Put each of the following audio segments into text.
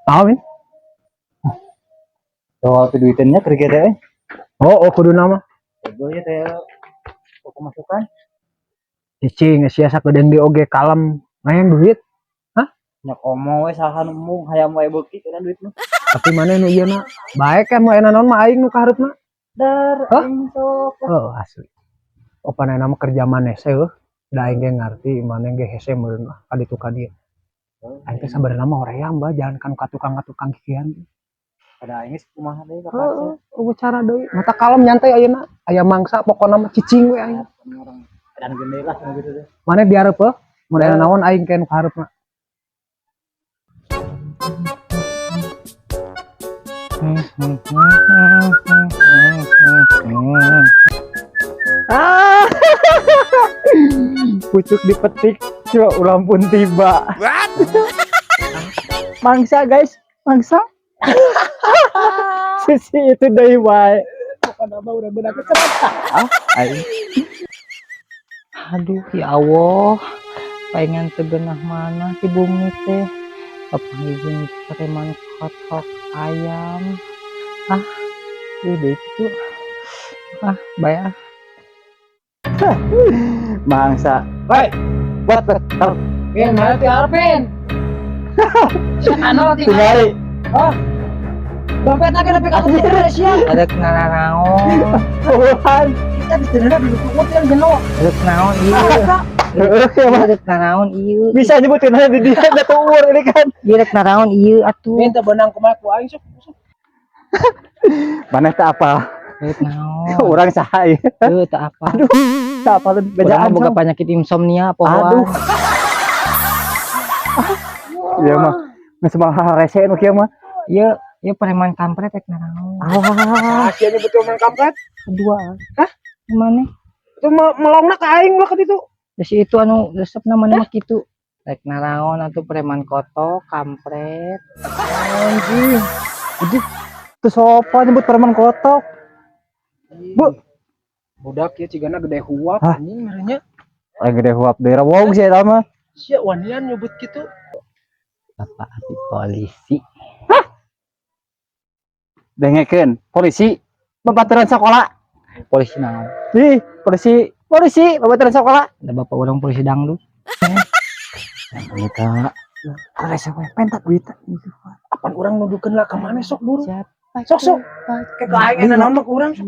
Tahu, Min? Soal duitannya kerja teh. Oh, kudu nama. Gue ya teh pemasukan. Cicing sia sakedeung di oge kalem. Ngayang duit. Nya komo we saha nu embung hayam wae beuki kana duit mah. Tapi mana nu ieu na? Bae kan mau enak naon mah aing nu kahareupna. Dar Hah? aing sok. Oh, asli. Opan nama kerja maneh heuh. Da aing ge ngarti maneh ge hese meureun lah ka ditu ka dieu. Aing teh sabenerna mah hoream bah jalan kan ka tukang-tukang kikian. Ada aing geus kumaha deui ka Heeh, eueuh cara deui. Mata kalem nyantai ayeuna. Aya mangsa pokona mah cicing we aing. Orang dan gede lah nu gitu teh. Maneh dihareup heuh. Mun aya naon aing ke nu kahareupna. Ah. Pucuk dipetik, coba ulang pun tiba. Mangsa guys, mangsa. Sisi itu deui wae. Pokona mah udah bener kecerata. Ah, aing. Aduh, ya Allah. Pengen tegenah mana di bumi teh. Papanggih preman kotok ayam. Ah, udah itu. Ah, bayar. Mangsa. Baik. Buat buat. Tar. Pin, mana ti Arpin? Anu Tinggali. Oh. Dompet lagi lebih ka tuh sia. Ada kenal naon. Tuhan. Kita bisa dina di lukut yang geno. Ada naon ieu. Heeh, mah. Ada naon ieu. Bisa nyebutin aja di dia da tuur ini kan. Ieu rek naraon ieu atuh. Pin teu beunang kumaha ku aing sok. Sok. Maneh teh apa? Rek naon. Urang saha ieu? Heuh, teu apa. Aduh, teu apa Urang mah bejaan. boga penyakit insomnia pohoan. Aduh. Iya mah. Geus mah rese nu kieu mah. Ieu ieu preman kampret rek naraon. Ah, Sia nyebut preman kampret. Kedua. Hah? Mana? Itu melongna ka aing ulah ka ditu. Terus itu anu resep namanya mah kitu. Rek naraon atuh preman kotok, kampret. Anjing. Anjing. Tuh sopo nyebut preman kotok? Bu, Budak ieu cigana gede huap Hah? anjing merenya. lain gede huap daerah wong sih eta mah. Sia wanian nyebut kitu. Bapak abi polisi. Dengekeun, polisi babaturan sekolah. Polisi naon? Ih, polisi, polisi babaturan sekolah. Ada bapak orang polisi dangdut. Eta. Rese we pentak duit. Apan urang nuduhkeun lah ka maneh sok buru. Siapa? Sok sok. Ke ka aing eta naon mah ku urang sok.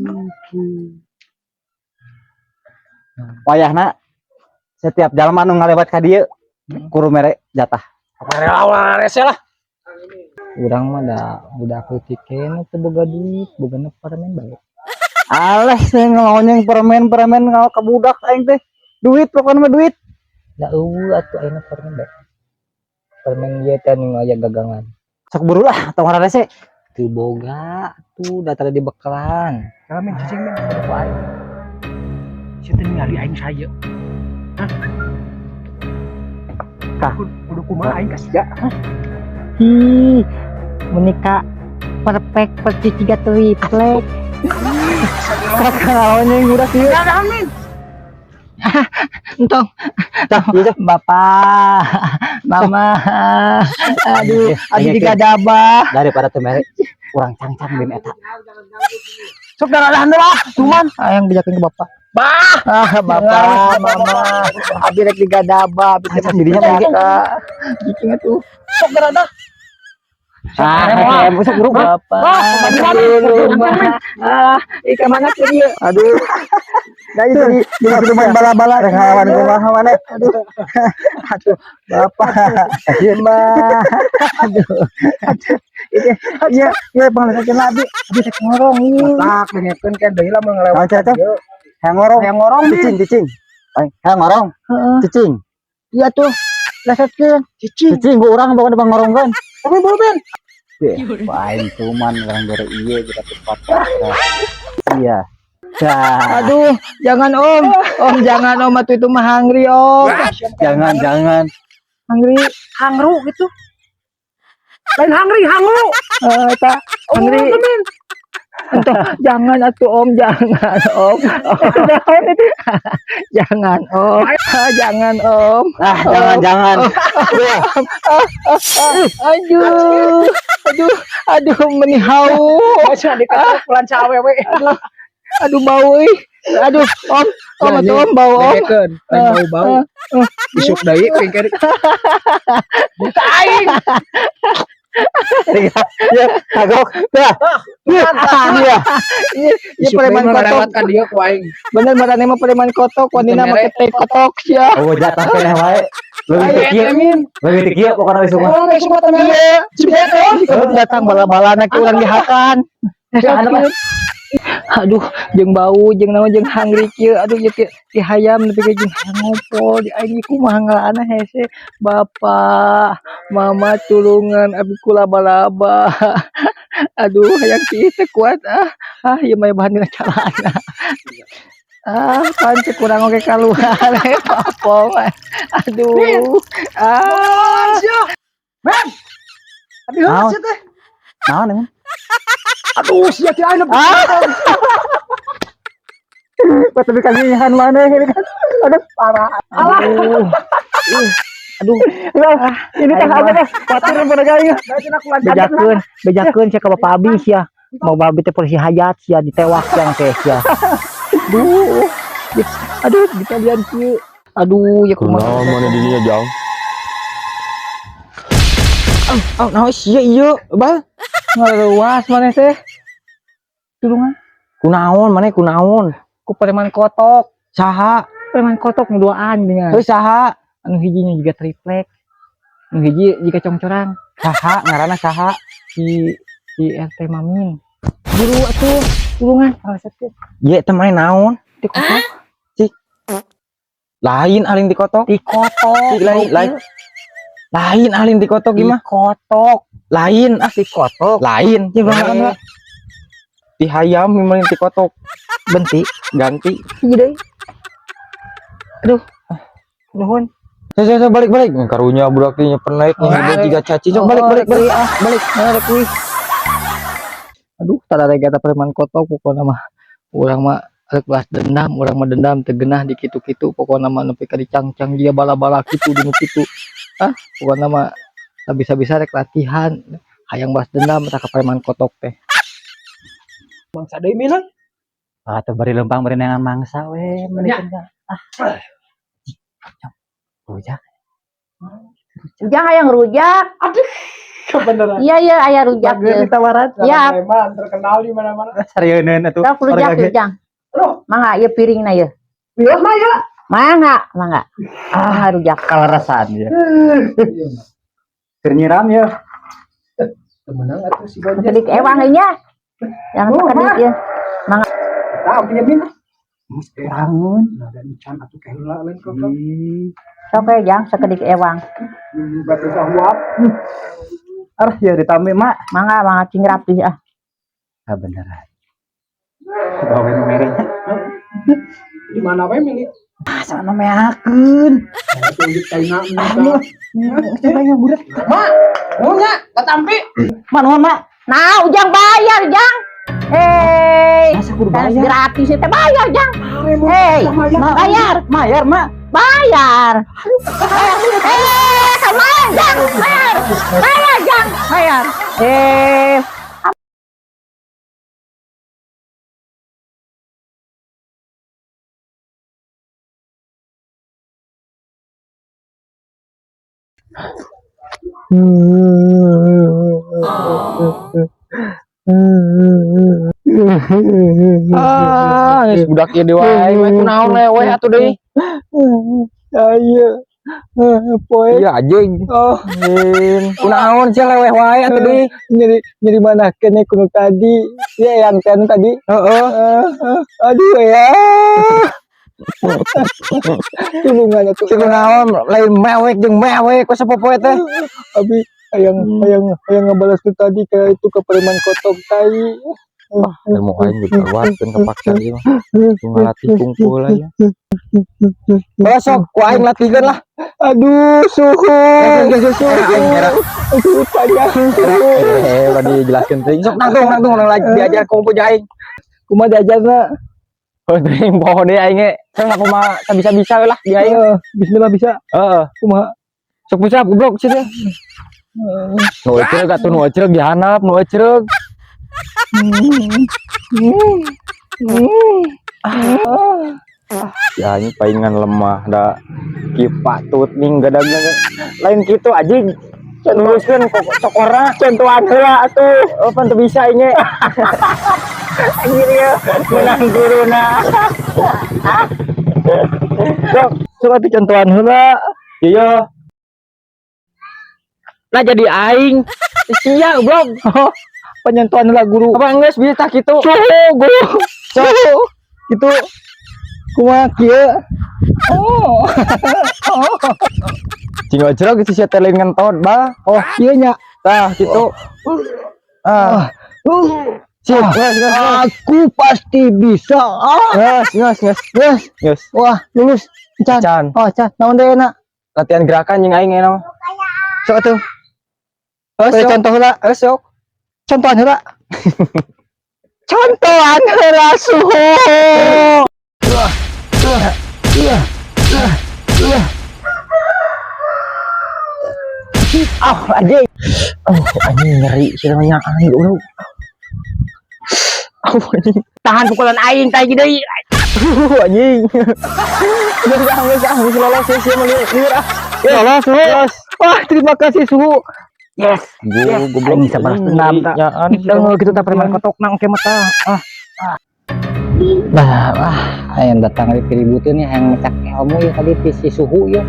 Wayahna setiap jalma nu ngalewat ka dieu kudu mere jatah. Apa rela ulah rese lah. Urang mah da budak leutik keneh teu boga duit, bogana permen bae. Aleh sih ngelonyeng permen-permen ngau ka budak aing teh. Duit pokoknya mah duit. Da eueuh atuh ayeuna permen bae. Permen ieu teh anu aya gagangan. Sok buru lah tong rese. Teu boga atuh da tadi dibekalan. Kalau min cicing min ku aing. Sia teh ningali aing saya. Hah? Kah? Kudu kumaha aing ka sia? Hah? Hi, menikah perfect persis tiga triplek. Kakak ngelonyeng budak ieu. Entong, Cah, ieu cah. bapak, mama, aduh, aduh digadabah. Daripada teu mere urang cangcang bin eta. Sok darah lah, cuman Ayang bejakeun ke bapak. bah. Ah, bapak, mama, abi rek digadabah, abi teh Cangcang dirinya mah neraka. Cicing atuh. Sok darah. Ah, sok buru. Bapak, aduh, mah. Ah, ikan mana tuh dia? Aduh. Nah, jadi jadi main bala-bala rek ngalawan kumaha maneh. Aduh, aduh, bapak, ma, aduh, aduh, ini, iya, iya, panglesakeun abi, abi rek ngorong ieu. Matak dengekeun kan deui lah mun ngalewat. Naon cenah teh? Hayang ngorong. Hayang ngorong Cicing, cicing. Hayang ngorong. Heeh. Cicing. Iya tuh, lesetkeun. Cicing. Cicing ku urang pokoknya pangorongkeun. Tapi buru ben. Aing cuman urang bere ieu kita cepat. Iya. Dah. Aduh, jangan om, om jangan om, atuh itu mah hungry om, Jangan, jangan. hungry, Hangru gitu. Lain hangri, hangru. eh, eta, hungry, Oh, men. Entah, jangan atuh, Om, jangan, Om. Om. Jangan, Om. Jangan, Om. Ah, jangan jangan. Aduh, aduh, aduh, meni haus. Dikata pelan cawe we. Aduh, aduh, bau euy. Aduh, Om, Om, atuh, Om, bau, Om. Dengekeun, lain bau-bau. Isuk deui pingkir. Buta aing. Ya, kagok. Ya. Iya. Iya, iya, Isuk deui preman mah kotok. ngalewat ka dieu ku aing. Bener marane mah preman kotok, wanina Mere. make teh kotok sia. Oh, jatah keneh wae. Leuwih teu kieu. Leuwih teu kieu pokona isuk mah. Oh, isuk mah teh mere. Iya, datang bala-balana ke urang dihakan. Aduh, jeung bau, jeung naon, jeung hangri kieu. Aduh, ieu teh ti hayam nepi ka jeung hayang ngompol di aing kumaha ngalaana hese. Bapak, Mama, tulungan abi ku laba-laba. Aduh, hayang kieu teu kuat ah. Ah, ieu mah bahan dina calana. Ah, pan cek kurang oge kaluar Popong. Aduh. Ah. Men. Abi heula Naon? sia teh. Naon emang? Aduh, sia teh aing. Ah. Kok tapi kasihan mana ini kan. Aduh, parah. Aduh. Aduh. Ini teh aja deh. Khawatir pada aing. Bejakeun, bejakeun sia ka Bapak Abi sia. Mau babi teh polisi hayat sia ditewak yang teh sia. Aduh. Aduh, dikalian kieu. Aduh, ya kumaha. Kunaon mana dirinya jauh. Oh, naon sia ieu, Bal? Ngaluas maneh teh. Tulungan. Kunaon maneh kunaon? Ku preman kotok. Saha? Preman kotok nu duaan dengan. Heuh, saha? Anu hijinya juga triplek. Anu hiji jiga congcorang. Saha ngaranna saha? Si si RT Mamin. Buru atuh, tulungan. Parasetkeun. Ye teh maneh naon? Di kotok. Lain aling di kotok. Di kotok. Cik, lain lain. Lain aling di kotok Di gimana? kotok. Lain ah Di kotok. lain. Ya bang. Di hayam maling di kotok. Benti. Ganti. Hiji deui. Aduh. Nuhun. Saya saya balik balik. Karunya budak teh nyepen naik Oh, nih tiga caci. Sok balik balik balik. Ah, balik. Mana rek kuy. Aduh, tara eta preman kotok pokona mah. Urang mah rek balas dendam, urang mah dendam teu geunah di kitu-kitu pokona mah nepi ka dicangcang dia bala-bala kitu di nu kitu. Ah, pokona mah bisa-bisa rek latihan hayang balas dendam tah ka preman kotok teh. Mangsa deui minun. Ah, teu bari lempang bari neangan mangsa we Nya. mending ah. Rujak. Ujang hayang rujak. Kebeneran. Iya iya aya rujak Bager ye. ditawaran. Ya. Preman terkenal di mana-mana. Sarieun atuh. Sok rujak Warga ge. ujang. Aduh. Mangga ieu piringna ye. Wios mah ya. Mangga, mangga. Mangga rujak. Kalarasan ya. Keur nyiram ya. Temenang atuh si Gonjes. Sakedik ewang nya. Yang Oh, sakedik mah. ye. Tah punya min. Bangun. Nah, dan ican atuh ke heula lain kok. Sok we jang sakedik ewang. Batu sahuap. Arah ya ditambah mak. Mangga mangga cing rapih ah. Ah beneran. Bawa nu merenya. Di mana we milik? Ah, sana meakeun. Atuh di China. Coba ya budak. Mak, nuhun nya, katampi. Mak nuhun mak. Nah, ujang bayar jang. Hei, Masa kudu kan bayar? gratis teh bayar jang. Hei, bayar, Bayar mak. Bayar. Eh, bayar jang, bayar. Bayar jang, bayar. Eh, Ah, geus budak ieu deui wae. Mah kunaon leweh atuh deui. Ayo. Poe. Iya anjing. Oh, Kunaon sia leweh wae atuh deui. Nyeri nyeri mana kene kuno tadi. Ya yang ten tadi. Heeh. Aduh ya. Tulungan atuh. Si kunaon lain mewek jeung mewek ku sapopoe teh. Abi hayang hayang hayang ngebalas tu tadi kayak itu ke preman kotok tai. Wah, ilmu aing dikeluarkeun kepaksa ieu mah. Ku ngalatih kungfu lah ya. Oh, sok ku aing latihkeun lah. Aduh, suhu. Suhu panjang. Eh, udah dijelaskeun teuing. Sok nangtung nangtung urang lagi diajar kungfu jeung aing. Kumaha diajarna? Oh, teuing poho deui aing ge. Sok aku mah bisa-bisa we lah di aing. Heeh, bismillah bisa. Heeh. Kumaha? Sok push up goblok sia. Nu ecreg atuh, nu ecreg dihandap, nu ecreg. Ya ini palingan lemah da kieu patut ning gadagna ge. Lain kitu anjing. Luruskeun kok cokora. Contohan heula atuh. Oh, pan teu bisa aing ge. Anjir ya, menang guruna. Sok, Sok atuh contohan heula. iya. Nah jadi aing. Sia goblok. Oh, penyontohan heula guru. Apa geus bisa tah kitu? Suhu guru. Suhu. Gitu. Kumaha kieu? Oh. Oh. Cing ecreg si sia teh lain ngentot bah. Oh, kieu nya. Tah kitu. Ah. Sip, geus geus geus. Aku pasti bisa. Ah. Geus geus geus. Geus. Geus. Wah, lulus. Can. Can. Oh, can. Naon deui enak? Latihan gerakan jeung aing enak mah. Sok atuh. Oh, Beri sok. contoh heula. Eh, sok. Contohan heula. Contohan heula suhu. Ah, anjing. Oh, anjing nyeri sih namanya aing goblok. Oh, anjing. Tahan pukulan aing tah deui. Anjing. Geus ah, geus ah, geus lolos ya sia mah lieur ah. Lolos, suhu. Lolos. Wah, terima kasih suhu. Yes. Goblok. Aing bisa balas dendam, tak. Nyaan. Dengar gitu tak preman kotok nang oke mata. Ah. Bah, wah, yang datang dari keributan nih, yang mecak ilmu ya tadi si suhu ya.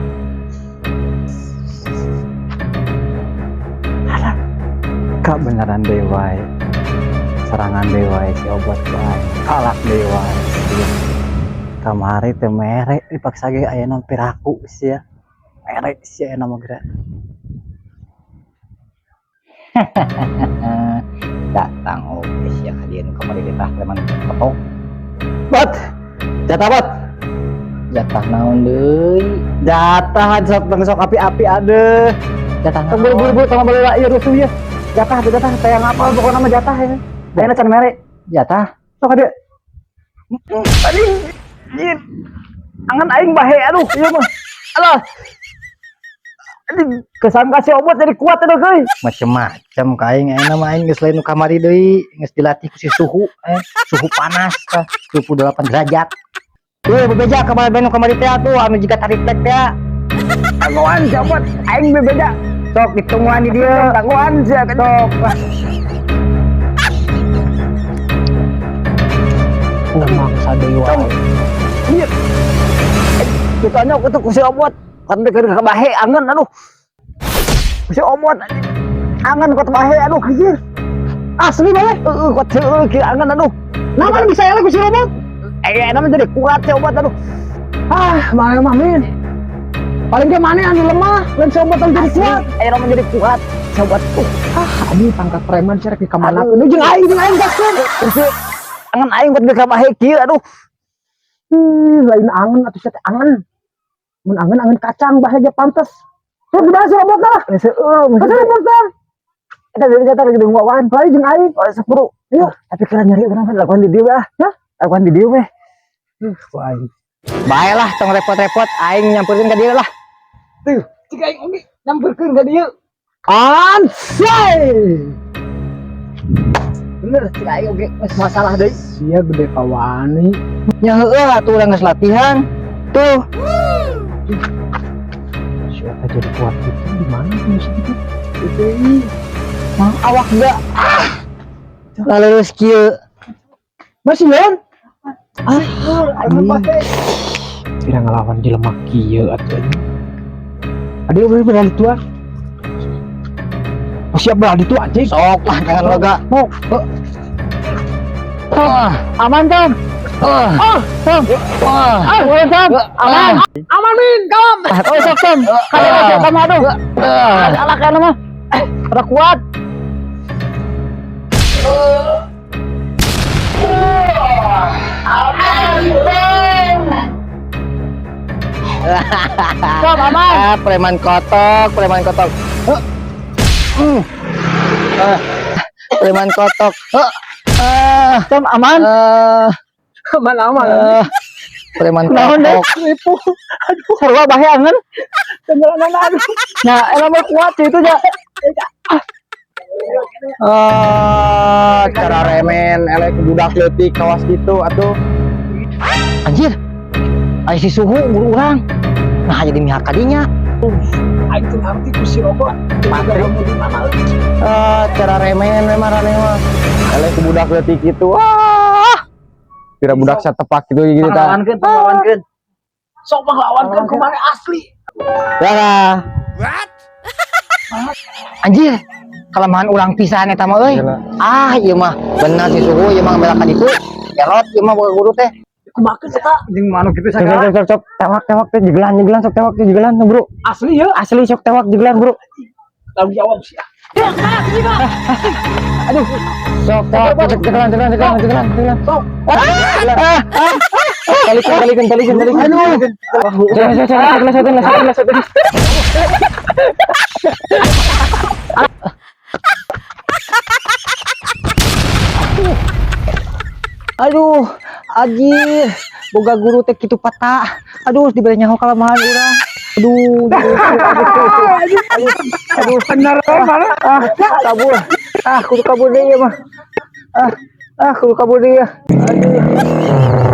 Alah, kak beneran dewa, serangan dewa si obat wae, kalak dewa. Kamari teh mere dipaksa ge aya nu piraku sia. Mere sia aya mah geura. Datang oke sia ka dieu nu kamari ditah preman kotok. Bot, jatah bot. Jatah naon deui? Jatah sok tong sok api-api ade. Jatah Tong naon? buru-buru tong baheula ieu rusuh ieu. Jatah jatah teh yang apa pokokna mah jatah ya. Ayeuna can mere. Jatah. Sok ade. Anjing. Anjing. Angan aing bahe aduh ieu mah. Alah. Anjing kesangka si obot jadi kuat aduh euy. Macem-macem ka aing ayeuna mah aing geus lain nu kamari deui, geus dilatih ku si suhu, suhu panas tah, 28 derajat. Tuh bebeja kamari nu kamari teh atuh anu jiga tarik tek teh. Tangguhan si obot aing bebeja. Sok ditungguan di dieu. Tangguhan sia Sok. Mangsa deui wae. Iya. Kita nyok itu ku si obot. Kan keur ka bahe angen aduh. Ku si obot angen kuat bahe aduh anjir. Asli bae. Heeh kuat heueuh kieu angen aduh. Nah, mana bisa eleh ku si robot? Eh nama jadi kuat si obot aduh. Ah, mana mah min. Paling ge mana anu lemah, lain si obot anu jadi kuat. Eh nama jadi kuat si obot tuh. Ah, anjing pangkat preman sia rek Aduh. dikamanakeun. Jeung aing gaskeun. Kursi angen aing kuat ka bahe kieu aduh. Lain angen atuh sia teh angen. Mun angen angen kacang bahe ge pantes. Terus dibahas si robot lah. Heueuh Kasih robot lah. Eta jadi jatah lagi ngawaan. Lain jeung aing. Oh, sok buru. Ayo. Tapi kira nyari urang kan lakukan di dieu we ah. Hah? Lakukan di dieu we. Ku aing. Bae lah tong repot-repot aing nyamperkeun ka dieu lah. Tuh, cik aing oge nyamperkeun ka dieu. Ansai. Bener cik aing oge geus masalah deui. Sia gede kawani. Nya heueuh atuh urang geus latihan. Tuh, Si eta jadi kuat gitu di mana sih gitu? Mang awak enggak. Ah. Lalurus kieu. Masih Yon? Ah, Tidak ngelawan jelema kieu atuh anjing. Ada yang berani tua. Oh, siap berani tua anjing. Sok lah jangan lega. Mau. Ah, Aman, Tom. ah, Ah, Tom. ah. Ah, boleh, Tom. Aman. Aman, Min. Kalem. Oh, sok, Tom. Kalian aja kamu aduh. Ah. Alah kana mah. Ora kuat. Kom, aman. Ah, preman kotok, preman kotok. Huh. Ah, preman kotok. Huh. Ah, Tom, aman. ah, Aman aman. ah, preman Naon deh? kotok. Aduh, sarua bahe angen. Aduh. Nah, emang mah kuat sih itu ya. Ah, cara remen elek budak leutik kawas gitu atuh. Anjir. Aya si Suhu guru urang. Nah, jadi mihak kadinya. Aing teu ngarti ku si Robot. Patri. Di mana? Ah, cara remen memang rame mah. Elek budak leutik gitu. Wah. Kira budak satepak gitu gitu tah. Panglawankeun, panglawankeun. Sok manglawankeun kumaha asli. Ya lah. Anjir. Kelemahan urang pisan eta mah euy. Gila. Ah, ieu mah bener si Suhu ieu mah ngambil ka ditu. Kerot ieu mah boga guru teh. Kumakeun eta Jeung manuk gitu Sok sok sok sok tewak tewak teh jegelan jegelan sok tewak teh jegelan bro. Asli ya. Asli sok tewak jegelan, bro. Tanggung jawab sih. Aduh. Sok tewak jegelan jegelan jegelan jegelan jegelan. Sok. Ah, ah. Balikan balikan balikan balikan. Aduh. Sok sok sok jegelan jegelan jegelan jegelan. Aduh, anjir. Boga guru teh kitu patah. Aduh, dibere nyaho kalemahan urang. Aduh, aduh, aduh, aduh, aduh, Bener malah. Ah, kabur. Ah, kudu kabur deui ieu mah. Ah, ah, kudu kabur deui ya. Aduh.